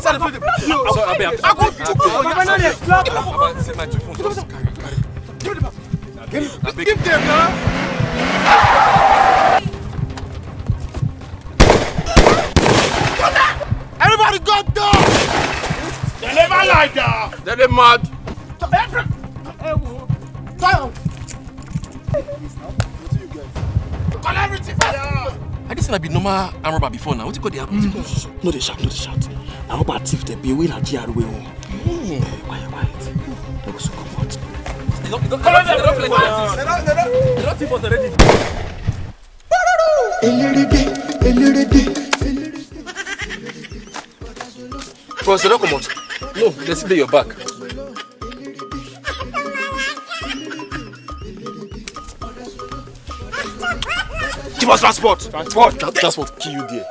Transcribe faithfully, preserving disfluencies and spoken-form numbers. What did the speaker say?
Sorry, abeg. I go chook you for your... Abeg, see my two phones. Just carry, carry. Give me the bag. Give, give them now. Everybody got down. They never lie down. They dey mad. Down. Wetin you get? Call everything for your house. I just seen I be normal arm robber before now. Wetin go dey happen? Wetin go... No dey shout, no dey shout. Na robber thief dem be wey na G R A own. Eh, quiet, quiet. Dem go soon comot. They don, they don, they don, they don thief us already. Elerede, elerede, elerede. Bros, they don comot. No, they still dey your back. Give us transport. Transport. Tra-, transport kill you there.